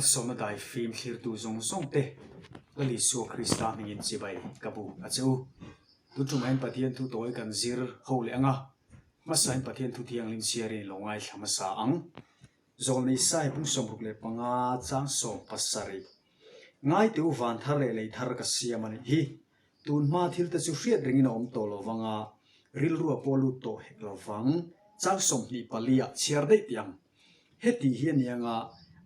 Malsawmna daifim thlirtu zawng zawng te Lal Isua Krista hmingin chibai ka bu a che u. Tun tumah hian Pathian thu tawi kan zir ho leh ang a, hmasain Pathian thu thianghlim chhiarin i lo ngaithla hmasa ang. Zawlnei Sai pung 65 chang 17. Ngaite u van thar leh lei thar ka siam a nih hi. Tun hma thil te chu hriat ringin a awm tawh lo vang a, rilru a pawh lut tawh hek lo vang. Chang 24 ah chhiar daih tih ang. Heti hi a ni anga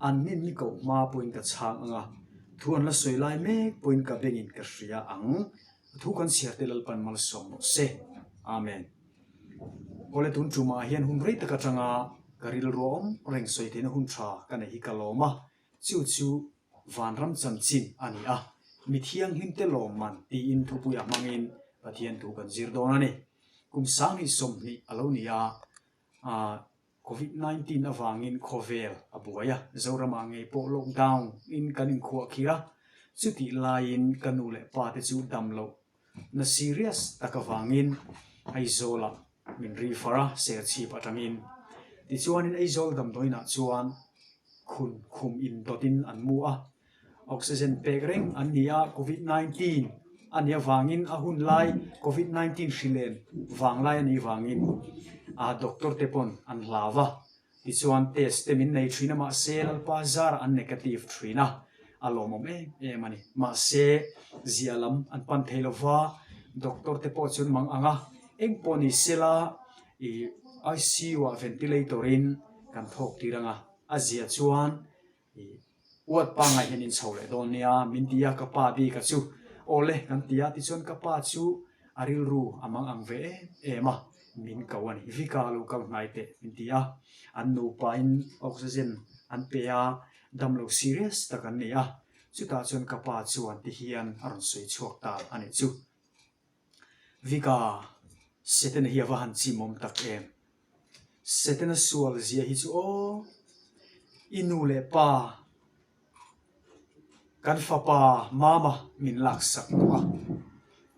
an nin ni koh hma pawhin ka chhang ang a, thu an la sawi lai mek pawhin ka bengin ka hria ang. A thu kan chhiar te Lalpan malsawm rawh se. Amen. Awle tun tumah hian hun rei tak atanga ka rilru a awm reng sawi theihna hun tha ka nei hi ka lawm a, chu chu Vanram chanchin a ni a, mi thianghlimte lawmman tiin thupuia hmangin Pathian thu kan zir dawn a ni. Kum 2020 a lo ni a, Covid 19 avangin khawvel a buai a, Zoramah ngei pawh lockdown in kan inkhuah khir a, chutih laiin ka nu leh pa te chu dam loh na serious tak avangin Aizawlah min refer a, Serchhip atangin. Tichuanin Aizawl damdawiinah chuan khun khum indawtin an mu a, Oxygen pek reng an ni a, Covid 19 a nih avangin a hun lai Covid 19 hri len vang lai a nih vangin ah doctor te pawn an hlau a, tichuan test te min nei thin a mahse Lalpa zarah an negative thin a, a lawmawm em em a ni. Mahse zia lam an pan thei lova, doctor te pawh chuan mang ang a, eng pawh ni sela ih ICU ah ventilator in kan thawk tir ang a, a zia chuan Ih, uat pangngai hian in chho leh dawn nia, min ti a, ka pa bik a chu. Aw le, kan ti a, tichuan ka pa chu a rilru a mang ang ve em em a, min ko a ni. Vika lo kal hnai teh, min ti a. An nupa in oxygen an pe a, damlo serious tak an ni a. Chutah chuan ka pa chuan ti hian a rawn sawi chhuak ta a nih chu. Vika, Setana hi a va han chimawm tak em? Setana sual zia hi chu aw, i nu leh pa, kan fapa Mama min laksak tawh a,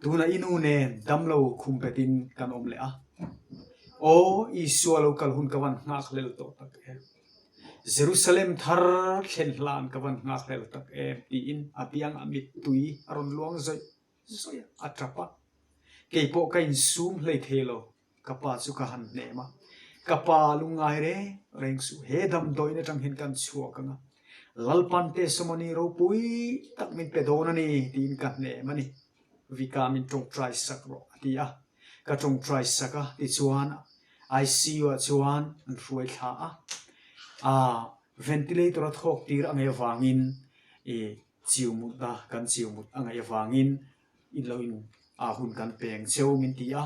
tunah i nu nen damlo khum betin kan awm leh a. Aw, Isua lo kal hun ka van nghakhlel tawh tak em? Jerusalem thar thlen hlan ka van nghakhlel tak em? tiin a biangah mittui a rawn luang zawih Sawi a tap a, kei pawh ka insum hlei thei lo, ka pa chu ka han hnem a, ka pa lungngai reng reng suh, he damdawiin atang hian kan chhuak ang a, Lalpan testimony ropui tak min pe dawn a ni tiin ka hnem a ni, Vika min tawngtai sak rawh a ti a, ka tawngtai sak a tichuan ICU ah chuan an hruai thla a, ah ventilator a thawk tir a ngei avangin ih Chiu mut a, kan chiu mut a ngaih avangin in lo in ah hun kan peng cheu min ti a,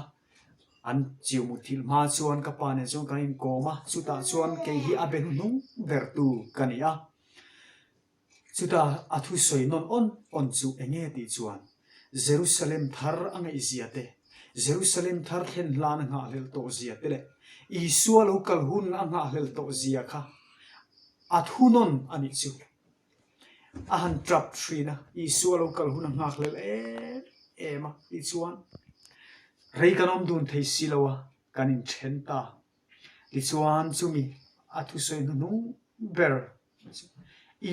an chiu mut thilh hma chuan ka pa nen chuan kan inkawm a, chutah chuan kei hi a be hnuhnung ber tu ka ni a, chutah a thusawi nawn awn awn chu eng nge tih chuan Jerusalem thar a ngaih zia te, Jerusalem thar thlen hlan a nghahhlelh tawh zia te leh Isua lo kal hun a nghahhlelh tawh zia kha a thunawn a nih chu. A han tap thin a, Isua lo kal hun a nghak hlel em em a tichuan rei kan awm dun thei si lo a, kan inthen ta. Tichuan chumi a thusawi hnuhnung ber chu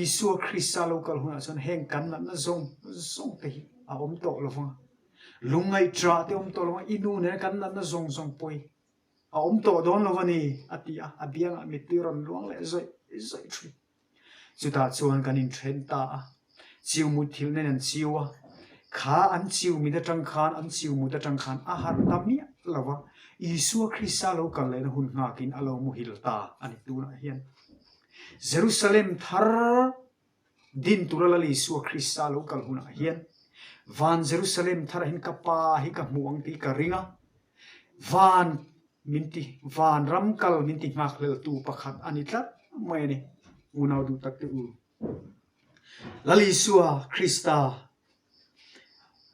Isua Krista lo kal hunah chuan heng kan natna zawng zawng te hi a awm tawh lo vang a, lungngaihṭah te awm tawh lo vang a, i nu nena kan natna zawng zawng pawi a awm tawh dawn lo a ni a ti a, a biangah mittui rawn luang leh zawih zawih thin. Chutah chuan kan inthen ta a, chiu mut thil nen an chiu a, kha an chiu mit atang khan, an chiu mut atang khan a harh ta miah lo va, Isua Krista lo kal lehna hun nghakin a lo muhil ta a ni tunah hian. Jerusalem thar din tura Lal Isua Krista lo kal hunah hian van Jerusalem tharah hian ka Pa hi ka hmu ang tih ka ring a, van Min ti vanram kal min ti nghakhleltu pakhat a ni tlat mai a ni, unau duh tak te u. Lal Isua Krista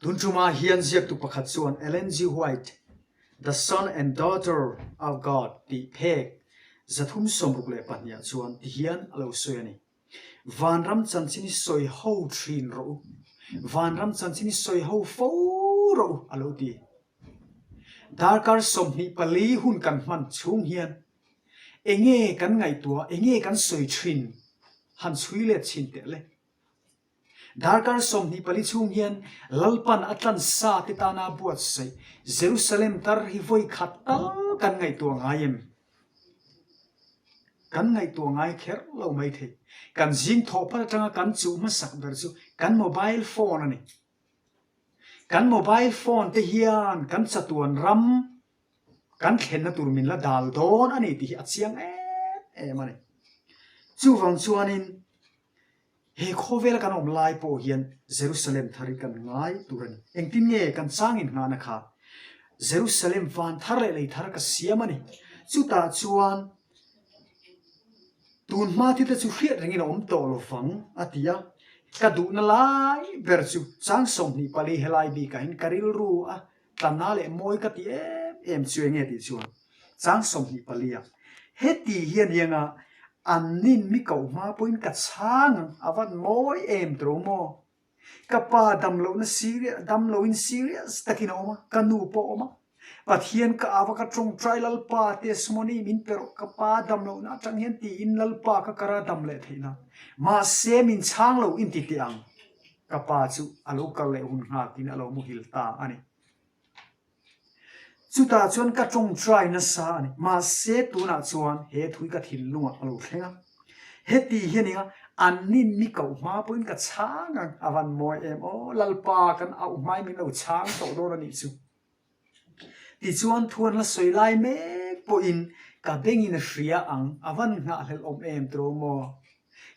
tun tumah hian ziaktu pakhat chuan Ellen G. White, The Son and Daughter of God tih phek 362 ah chuan tihian a lo sawi a ni. Vanram chanchin hi sawi ho thin rawh u, vanram chanchin hi sawi ho fo rawh u a lo ti. Darkar 24 hun kan hman chhung hian enge kan ngaihtuah, enge kan sawi thin? Han chhui let chhin teh le. Darkar 24 chhung hian Lalpan a tlan sa te tana buatsaih Jerusalem tar hi vawi khat tal kan ngaihtuah ngai em? Kan ngaihtuah ngai kher lo mai thei. Kan zing thawh phat atanga kan chuh hmasak ber chu kan mobile phone a ni. Kan mobile phone te hian kan chatuan ram kan thlenna tur min la dal dawn a ni tih hi a chiang em em a ni. Chuvang chuanin he khawvela kan awm lai pawh hian Jerusalem thar hi kan ngai tur a ni. Engtin nge kan changin nghahna kha Jerusalem van thar leh lei thar ka siam a ni. Chutah chuan tun hma thil te chu hriat rengin a awm tawh lo vang a ti a. Ka duhna lai ber chu chang 24 helai bikah hian ka rilru a Tlana leh mawi ka ti em em chu enge tih chuan chang 24 a heti hian ianga an nin mi koh hma pawhin ka chhang ang a van mawi em tawh maw? Ka pa damlohna serious damlohin serious takin a awm a, ka nu pawh a awm a, Pathian ka ava ka tawngtai Lalpa testimony min pe rawh ka pa damlohna atang hian tiin Lalpa ka kara dam leh theih nan mahse min chhang lo inti teh ang. Ka pa chu a lo kal leh hun nghakin a lo muhil ta a ni. Chutah chuan ka tawngtai nasa a ni. Mahse tunah chuan he thui ka thinlungah a lo thleng a. Heti hi a nia, an nin mi koh hma pawhin ka chhang ang, a van mawi em aw, Lalpa kan auh hmain min lo chhang tawh dawn a nih chu. Tichuan thu an la sawi lai mek pawhin ka bengin a hria ang, a van nghahhlelh awm em tiraw maw?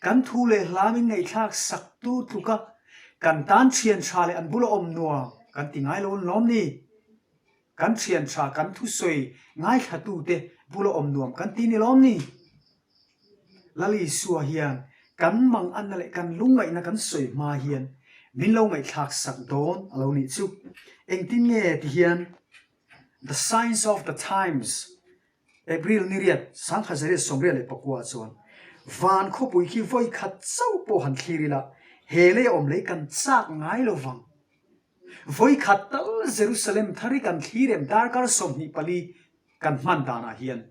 Kan thu leh hla min ngaihthlak sak tu tluk a, kan tan thian tha leh an bula awm nuam kan ti ngai lo an lawm ni? Kan thian tha kan thusawi ngaithlatute bula awm nuam kan ti ni lawm ni? Lal Isua hian kan manganna leh kan lungngaihna kan sawi hma hian min lo ngaihthlak sak dawn a lo nih chu. Engtin nge ti hian The Signs of the Times, April ni riat, 1984 chuan van khawpui khi vawi khat chauh pawh han thlir ila, he lei a awm lei kan chak ngai lo vang. Vawi khat tal Jerusalem thar hi kan thlir em darkar 24 kan hman danah hian.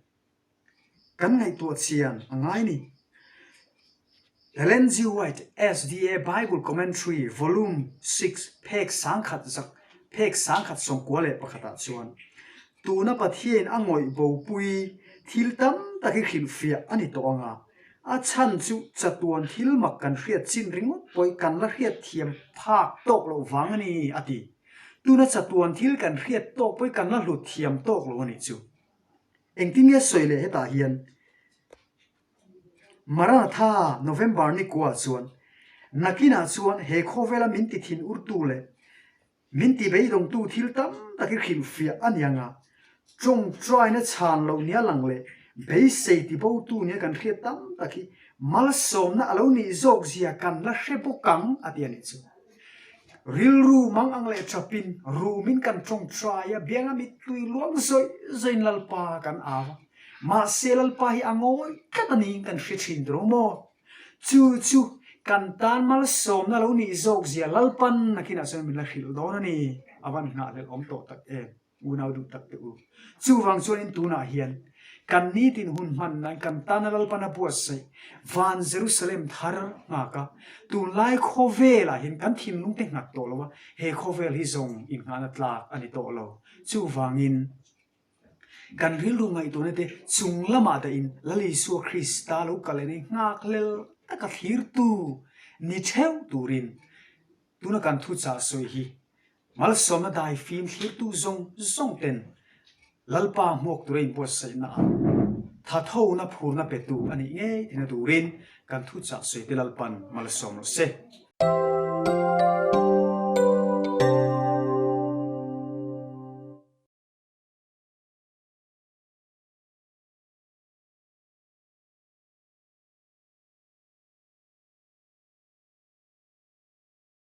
Kan ngaihtuah chian a ngai ni. Ellen G. White, SDA Bible Commentary, Volume Six, phek sangkhat zak, phek sangkhat sawngkua leh pakhatah chuan, Tuna Pathiain a ngawih bopui thil tam tak hi hrilhfiah a ni tawh ang a, a chhan chu chatuan thil mak kan hriat chin ringawt pawh kan la hriat thiam phak tawk loh vang a ni, a ti. Tuna chatuan thil kan hriat tawk pawh kan la hlut thiam tawk lo a nih chu. Engtin nge sawi leh hetah hian Maranatha November ni kuah chuan nakinah chuan he khawvela min ti thin urtu leh min ti beidawngtu thil tam tak hi hrilhfiah a ni ang a, tawngtaina chhan loh nia lang leh beisei ti botu nia kan hriat tam tak hi malsawmna a lo nih zawk zia kan la hre bawk ang a ti a nih chu. Rilru mang ang leh ṭapin rumin kan ṭawngṭai a, bianga mittui luang zawih zawihin Lalpa kan au a. Mahse Lalpa hi a ngawi tlat a niin kan hre ṭhin tawh maw? Chu chu kan tan malsawmna lo nih zawk zia Lalpan nakinah chuan min la hrilh dawn a ni. A van nghahhlelh awm tawh tak em? Unau duh tak te u. Chuvang chuanin tunah hian kan nitin hun hman nan kan tana Lalpan a buatsaih van Jerusalem thar nghak a, tunlai khawvelah hian kan thinlung te nghat tawh lo a, he khawvel hi zawng inngahna tlak a ni tawh lo. Chuvangin kan rilru ngaihtuahna te chung lamah dahin Lal Isua Krista lo kal en hi nghakhlel taka thlirtu ni theuh turin tuna kan thuchah sawi hi Malsawmna dai fim thlirtu zawng zawng ten Lalpa hmuak tura inbuatsaihna ah thathona phurna petu a nih ngei theihna turin kan thuchah sawi te Lalpan malsawm rawh se.